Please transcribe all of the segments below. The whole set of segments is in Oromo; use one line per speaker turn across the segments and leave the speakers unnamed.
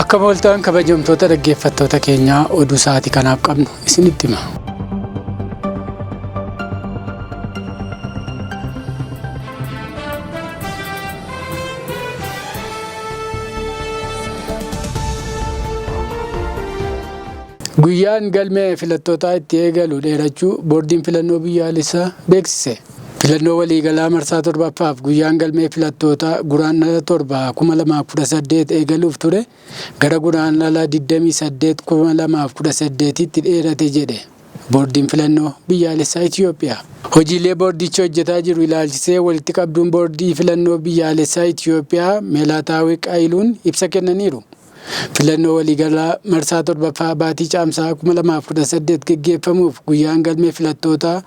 Akka mooltaan kabajamtoota dhaggeeffattoota keenyaa oduu sa'aatii kanaaf qabnu isinitti hima. Guyyaan galmee filattootaa itti eegalu dheerachuu boordiin filannoo biyyaalessaa beeksise. Filannoo waliigalaa marsaa torbaffaaf guyyaan galmee filattootaa Guraandhala 7, 2018 eegaluuf ture gara Guraandhala 28, 2018tti dheerate jedhe Boordiin Filannoo Biyyaalessaa Itiyoophiyaa. Hojiilee boordichi hojjetaa jiru ilaalchisee walitti qabduun Boordii Filannoo Biyyaalessaa Itiyoophiyaa Meelaataawiq Hayiluun ibsa kennaniiru. Filannoo waliigalaa marsaa 7ffaa baatii Caamsaa 2018 geggeeffamuuf guyyaan galmee filattootaa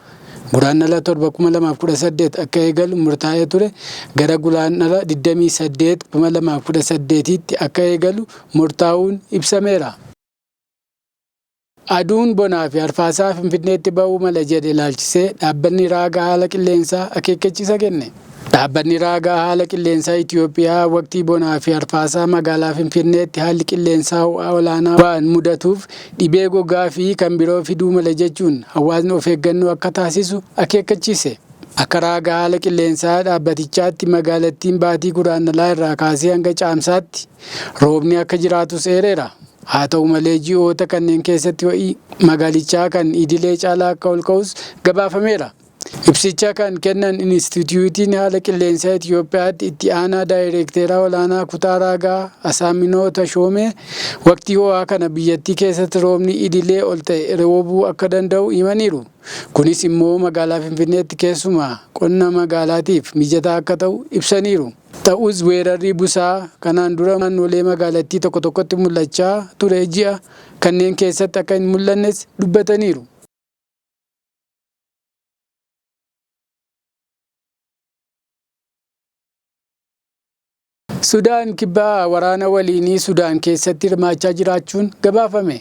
Guraandhala 7, 2018 akka eegalu murtaa'ee ture gara Guraandhala 28, 2018tti akka eegalu murtaa'uun ibsameera. Aduun bonaa fi arfaasaa Finfinneetti ba'uu mala jedhe ilaalchisee dhaabbanni raaga haala qilleensaa akeekkachiisa kenne. Dhaabbanni raaga haala qilleensaa Itiyoophiyaa waqtii bonaa fi arfaasaa magaalaa Finfinneetti haalli qilleensaa ho'a olaanaa waan mudatuuf dhibee gogaa fi kan biroo fiduu mala jechuun hawaasni of eeggannoo akka taasisu akeekkachiise. Akka raaga haala qilleensaa dhaabbatichaatti magaalattiin baatii Guraandhalaa irraa kaasee hanga Caamsaatti roobni akka jiraatus eereera. Haa ta'u malee ji'oota kanneen keessatti ho'i magaalichaa kan idilee caalaa akka ol ka'us gabaafameera. Ibsicha kan kennan Inistiitiyuutiin Haala Qilleensaa Itiyoophiyaatti Itti Aanaa Daayireekteeraa Olaanaa Kutaa Raagaa Asaaminoo Tashoomee waqtii ho'aa kana biyyattii keessatti roobni idilee ol ta'e roobuu akka danda'u himaniiru. Kunis immoo magaalaa Finfinneetti keessumaa qonna magaalaatiif mijataa akka ta'u ibsaniiru. Ta'us weerarri busaa kanaan dura naannolee magaalattii tokko tokkotti mul'achaa ture ji'a kanneen keessatti akka hin mul'annes dubbataniiru. Sudaan Kibbaa waraana waliinii Sudaan keessatti hirmaachaa jiraachuun gabaafame.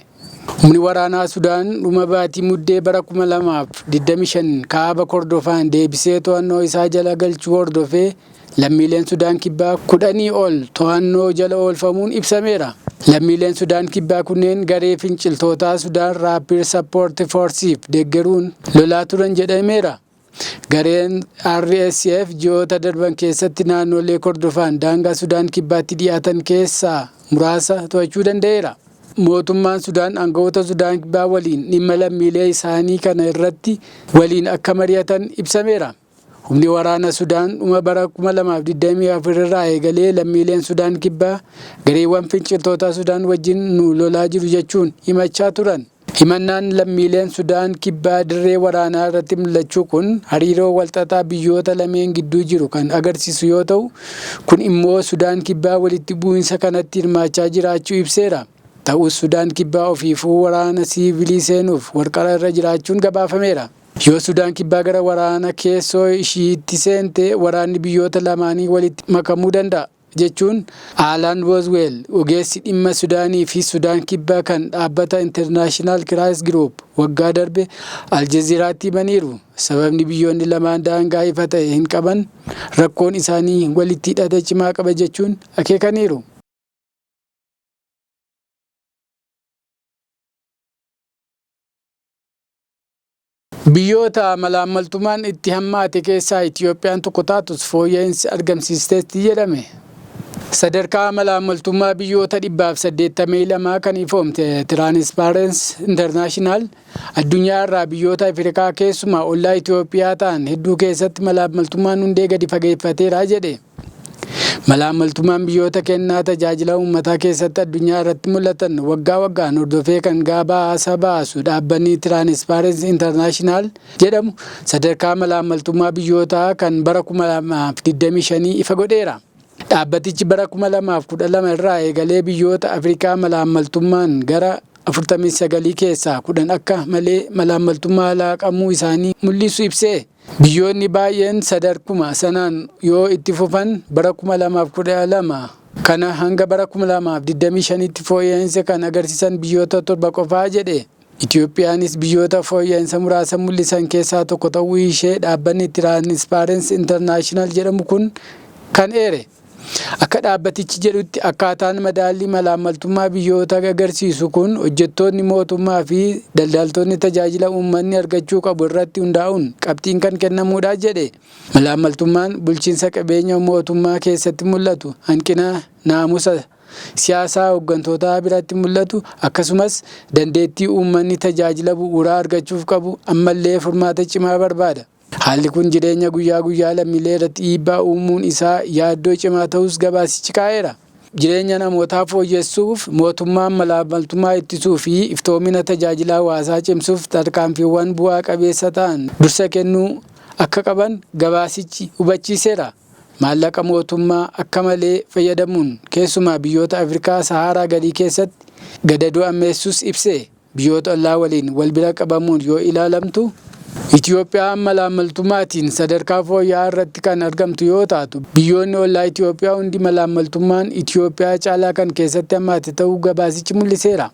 Humni waraanaa Sudaan dhuma baatii Muddee bara 2025 Kaaba Kordofaan deebisee to'annoo isaa jala galchuu hordofee lammiileen Sudaan Kibbaa kudhanii ol to'annoo jala oolfamuun ibsameera. Lammiileen Sudaan Kibbaa kunneen garee finciltootaa Sudaan Raappiid Sappoorti Foorsiif deeggaruun lolaa turan jedhameera. Gareen RSF ji'oota darban keessatti naannolee Kordofaan daangaa Sudaan Kibbaatti dhiyaatan keessaa muraasa to'achuu danda'eera. Mootummaan Sudaan aanga'oota Sudaan Kibbaa waliin dhimma lammiilee isaanii kana irratti waliin akka mari'atan ibsameera. Humni waraana Sudaan dhuma bara 2024 irraa eegalee lammiileen Sudaan Kibbaa gareewwan finciltootaa Sudaan wajjin nu lolaa jiru jechuun himachaa turan. Himannaan lammiileen Sudaan Kibbaa dirree waraanaa irratti mul'achuu kun hariiroo walxaxaa biyyoota lameen gidduu jiru kan agarsiisu yoo ta'u, kun immoo Sudaan Kibbaa walitti bu'insa kanatti hirmaachaa jiraachuu ibseera. Ta'us Sudaan Kibbaa ofiifuu waraana siivilii seenuuf warqara irra jiraachuun gabaafameera. Yoo Sudaan Kibbaa gara waraana keessoo ishiitti seente waraanni biyyoota lamaanii walitti makamuu danda'a. jechuun Aalaan Boozweel ogeessi dhimma Sudaanii fi Sudaan Kibbaa kan dhaabbata International Crisis Group waggaa darbe Aljazeeraatti himaniiru. Sababni biyyoonni lamaan daangaa ifa ta'e hin qaban rakkoon isaanii walitti hidhata cimaa qaba jechuun akeekaniiru. Biyyoota malaammaltummaan itti hammaate keessaa Itiyoophiyaan tokko taatus fooyya'insi argamsiisteetti jedhame. Sadarkaa malaammaltummaa biyyoota 182 kan ifoomte Tiraanispaareensi Intarnaashinaal addunyaa irraa biyyoota Afrikaa keessumaa ollaa Itiyoophiyaa ta'an hedduu keessatti malaammaltummaan hundee gadi fageeffateera jedhe. Malaammaltummaan biyyoota kennaa tajaajila uummataa keessatti addunyaa irratti mul'atan waggaa waggaan hordofee kan gabaasa baasu dhaabbanni Tiraanispaareensi Intarnaashinaal jedhamu sadarkaa malaammaltummaa biyyootaa kan bara 2025 ifa godheera. Dhaabbatichi bara 2012 irraa eegalee biyyoota Afrikaa malaammaltummaan gara 49 keessaa 10 akka malee malaammaltummaa laaqamuu isaanii mul'isu ibsee. Biyyoonni baay'een sadarkuma sanaan yoo itti fufan bara 2012 kana hanga bara 2025tti fooyya'insa kan agarsiisan biyyoota 7 qofaa jedhe. Itiyoophiyaanis biyyoota fooyya'insa muraasa mul'isan keessaa tokko ta'uu ishee dhaabbanni Tiraanispaareensi Intarnaashinaal jedhamu kun kan eere. Akka dhaabbatichi jedhutti akkaataan madaallii malaammaltummaa biyyoota agarsiisu kun hojjettoonni mootummaa fi daldaltoonni tajaajila uummanni argachuu qabu irratti hundaa'uun qabxiin kan kennamuudha jedhe. Malaammaltummaan bulchiinsa qabeenya mootummaa keessatti mul'atu hanqina naamusa siyaasaa hooggantootaa biratti mul'atu akkasumas dandeettii uummanni tajaajila bu'uuraa argachuuf qabu ammallee furmaata cimaa barbaada. Haalli kun jireenya guyyaa guyyaa lammiilee irratti dhiibbaa uumuun isaa yaaddoo cimaa ta'us gabaasichi kaa'eera. Jireenya namootaa fooyyessuuf mootummaan malaammaltummaa ittisuu fi iftoomina tajaajila hawaasaa cimsuuf tarkaanfiiwwan bu'aa qabeessa ta'an dursa kennuu akka qaban gabaasichi hubachiiseera. Maallaqa mootummaa akka malee fayyadamuun keessumaa biyyoota Afrikaa Saharaa gadii keessatti gadadoo ammeessus ibse. Biyyoota ollaa waliin wal bira qabamuun yoo ilaalamtu Itiyoophiyaan malaammaltummaatiin sadarkaa fooyya'aa irratti kan argamtu yoo taatu, biyyoonni ollaa Itiyoophiyaa hundi malaammaltummaan Itiyoophiyaa caalaa kan keessatti hammaate ta'uu gabaasichi mul'iseera.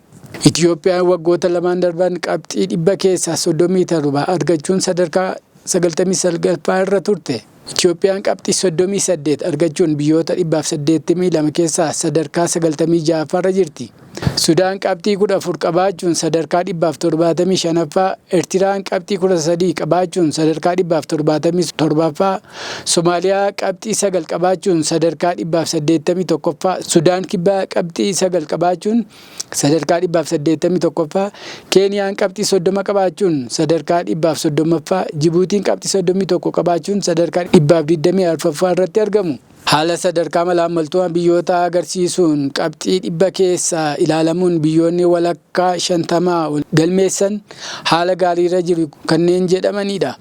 Itiyoophiyaan waggoota lamaan darban qabxii 100 keessaa 37 argachuun sadarkaa 99ffaa irra turte. Itiyoophiyaan qabxii 38 argachuun biyyoota 182 keessaa sadarkaa 96ffaa irra jirti. Sudaan qabxii 14 qabaachuun sadarkaa 175ffaa, Ertiraan qabxii 13 qabaachuun sadarkaa 177ffaa, Somaaliyaa qabxii 9 qabaachuun sadarkaa 181ffaa, Sudaan Kibbaa qabxii 9 qabaachuun sadarkaa 181ffaa, Keeniyaan qabxii 30 qabaachuun sadarkaa 130ffaa, Jibuutiin qabxii 31 qabaachuun sadarkaa 124ffaa irratti argamu. Haala sadarkaa malaammaltummaa biyyootaa agarsiisuun qabxii 100 keessaa ilaalamuun biyyoonni walakkaa 50 ol galmeessan haala gaariirra jiru kanneen jedhamaniidha.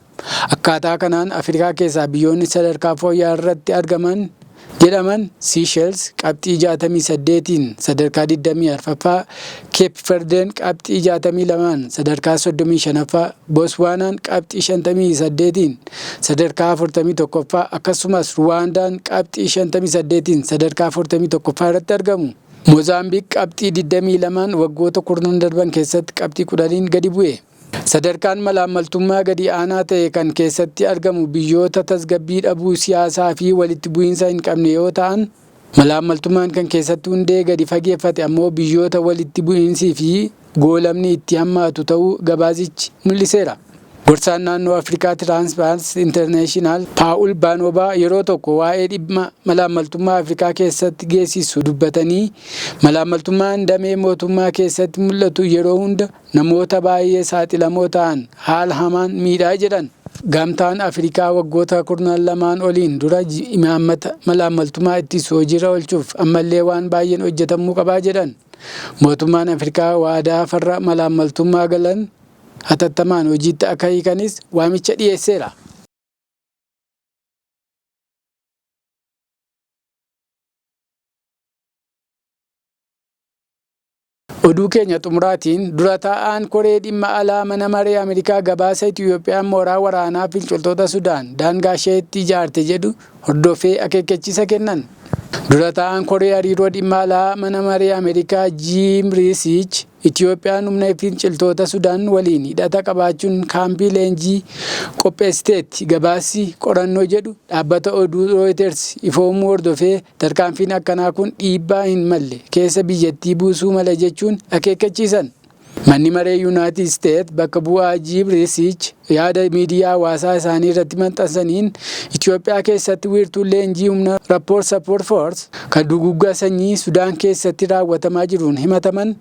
Akkaataa kanaan Afrikaa keessaa biyyoonni sadarkaa fooyya'aa irratti argaman jedhaman Siishels qabxii 68n sadarkaa 24ffaa, Keep Verdeen qabxii 62n sadarkaa 35ffaa, Botswaanaan qabxii 58n sadarkaa 41ffaa akkasumas Ruwaandaan qabxii 58n sadarkaa 41ffaa irratti argamu. Moozaambiik qabxii 22n waggoota kurnan darban keessatti qabxii 10n gadi bu'e. Sadarkaan malaammaltummaa gadi aanaa ta'e kan keessatti argamu biyyoota tasgabbii dhabuu siyaasaa fi walitti bu'iinsa hin qabne yoo ta'an, malaammaltummaan kan keessatti hundee gadi fageeffate ammoo biyyoota walitti bu'iinsii fi goolamni itti hammaatu ta'uu gabaasichi mul'iseera. Gorsaan naannoo Afrikaa Tiraanspaarsi Intarneeshinaal Paa'ul Baanoobaa yeroo tokko waa'ee dhimma malaammaltummaa Afrikaa keessatti geessisu dubbatanii, malaammaltummaan damee mootummaa keessatti mul'atu yeroo hunda namoota baay'ee saaxilamoo ta'an haala hamaan miidha jedhan. Gamtaan Afrikaa waggoota kurnan lamaan oliin dura imaammata malaammaltummaa ittisu hojiirra oolchuuf ammallee waan baay'een hojjetamuu qabaa jedhan. Mootummaan Afrikaa waadaa farra malaammaltummaa galan hatattamaan hojiitti akka hiikanis waamicha dhiyeesseera. Oduu keenya xumuraatiin, dura taa'aan koree dhimma alaa mana maree Ameerikaa gabaasa Itiyoophiyaan mooraa waraanaa finciltoota Sudaan daangaasheetti ijaarte jedhu hordofee akeekkachiisa kennan. Dura taa'aan koree hariiroo dhimma alaa mana maree Ameerikaa Jiim Riisiich Itiyoophiyaan humna finciltoota Sudaan waliin hidhata qabaachuun kaampii leenjii qopheessiteetti gabaasi qorannoo jedhu dhaabbata oduu Rooyiters ifoomuu hordofee tarkaanfiin akkanaa kun dhiibbaa hin malle keessa biyyattii buusuu mala jechuun akeekkachiisan. Manni maree Yunaayitid Isteet bakka bu'aa Jiim Riisiich yaada miidiyaa hawaasaa isaanii irratti maxxansaniin Itiyoophiyaa keessatti wiirtuun leenjii humna Rappoor Sappoort Foors kan duguuggaa sanyii Sudaan keessatti raawwatamaa jiruun himataman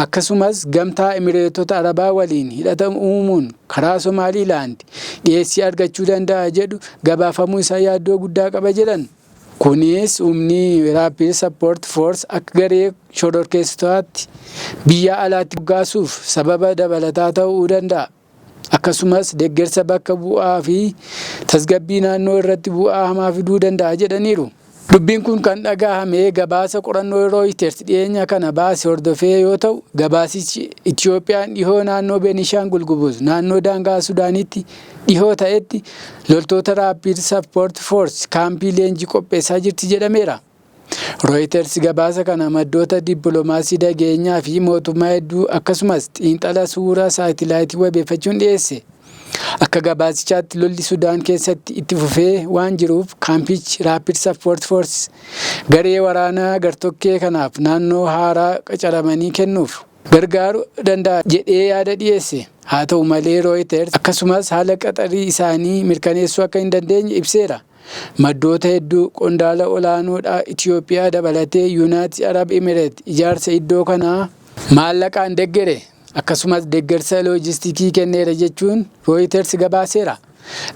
akkasumas Gamtaa Emireetota Arabaa waliin hidhata uumuun karaa Somaaliilaand dhiyeessii argachuu danda'a jedhu gabaafamuu isaa yaaddoo guddaa qaba jedhan. Kunis humni Rapid Support Force akka garee shororkeessitotaatti biyya alaatti moggaasuuf sababa dabalataa ta'uu danda'a. Akkasumas deggersa bakka bu'aa fi tasgabbii naannoo irratti bu'aa hamaa fiduu danda'a jedhaniiru. Dubbiin kun kan dhagahame gabaasa qorannoo Rooyiters dhiyeenya kana baase hordofee yoo ta'u, gabaasichi Itiyoophiyaan dhihoo naannoo Beenishaangul Gumuz naannoo daangaa Sudaanitti dhihoo ta'etti loltoota Rapid Support Force kaampii leenjii qopheessaa jirti jedhameera. Rooyiters gabaasa kana maddoota dippilomaasii nageenyaa fi mootummaa hedduu akkasumas xiinxala suuraa saatilaayitii wabeeffachuun dhiyeesse. Akka gabaasichaatti lolli Sudaan keessatti itti fufee waan jiruuf kaampichi Rapid Support Force garee waraanaa gartokkee kanaaf naannoo haaraa qacaramanii kennuuf gargaaru danda'a jedhee yaada dhiyeesse. Haa ta'u malee Reuters akkasumas haala qaxarii isaanii mirkaneessuu akka hin dandeenye ibseera. Maddoota hedduu qondaala olaanoodha Itoophiyaa dabalatee United Arab Emirates ijaarsa iddoo kanaa maallaqaan deggere akkasumas deeggarsa loojistikii kenneera jechuun Reuters gabaaseera.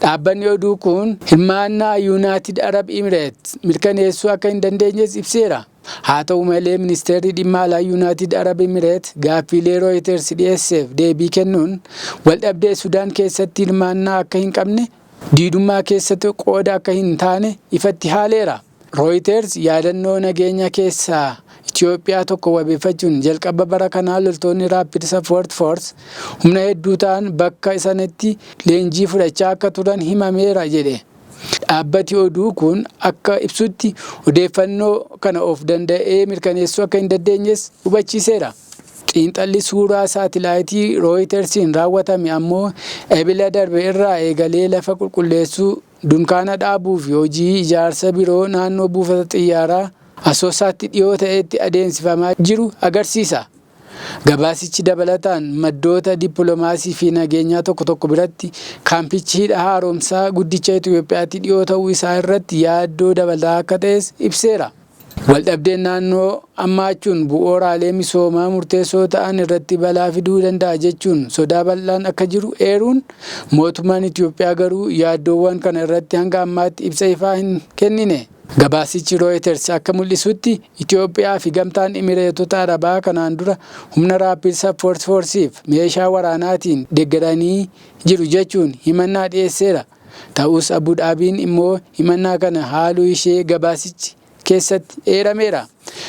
Dhaabbanni oduu kun hirmaannaa United Arab Emirates mirkaneessuu akka hin dandeenyes ibseera. Haa ta'u malee ministeerri dhimma alaa United Arab Emirates gaaffiilee Reuters dhiyeesseef deebii kennuun waldhabdee Sudaan keessatti hirmaannaa akka hin qabne diidummaa keessatti qooda akka hin taane ifatti haaleera. Reuters yaadannoo nageenya keessaa Itoophiyaa tokko wabeeffachuun jalqaba bara kanaa loltoonni Rapid Support Force humna hedduu ta'an bakka isaanitti leenjii fudhachaa akka turan himameera jedhe. Dhaabbati oduu kun akka ibsutti odeeffannoo kana of danda'ee mirkaneessuu akka hin dandeenyes hubachiiseera. Xiinxalli suuraa saatilaayitii Reutersiin raawwatame ammoo ebila darbe irraa eegalee lafa qulqulleessuu, dunkaana dhaabuu fi hojii ijaarsa biroo naannoo buufata xiyyaaraa Asoosaatti dhiyoo ta'etti adeemsifamaa jiru agarsiisa. Gabaasichi dabalataan maddoota dippiloomaasii fi nageenyaa tokko tokko biratti kaampichi hidha haaromsaa guddicha Itoophiyaatti dhiyoo ta'uu isaa irratti yaaddoo dabalataa akka ta'es ibseera. Waldhabdeen naannoo hammaachuun bu'uuraalee misoomaa murteessoo ta'an irratti balaa fiduu danda'a jechuun sodaa bal'aan akka jiru eeruun mootummaan Itoophiyaa garuu yaaddoowwan kana irratti hanga ammaatti ibsa ifaa hin kennine. Gabaasichi Reuters akka mul'isutti Itoophiyaa fi gamtaan Imireetota Arabaa kanaan dura humna Rapid Support Forceef meeshaa waraanaatiin deeggaranii jiru jechuun himannaa dhiyeesseera. Ta'us Abu Dhaabiin immoo himannaa kana haaluu ishee gabaasichi keessatti eerameera.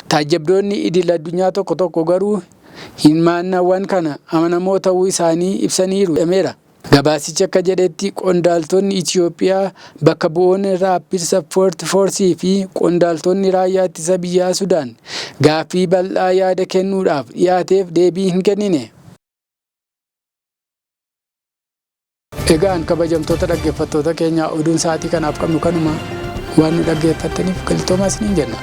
Taajjabdoonni idil addunyaa tokko tokko garuu himannaawwan kana amanamoo ta'uu isaanii ibsaniiru jedhameera. Gabaasichi akka jedhetti qondaaltonni Itoophiyaa bakka bu'oonni Rapid Support Force fi qondaaltonni raayyaa ittisa biyyaa Sudaan gaaffii bal'aa yaada kennuudhaaf dhiyaateef deebii hin kennine. Egaan kabajamtoota dhaggeeffattoota keenyaa oduun sa'aatii kanaaf qabnu kanuma waan nu dhaggeeffattaniif galatoomaa isiniin jenna.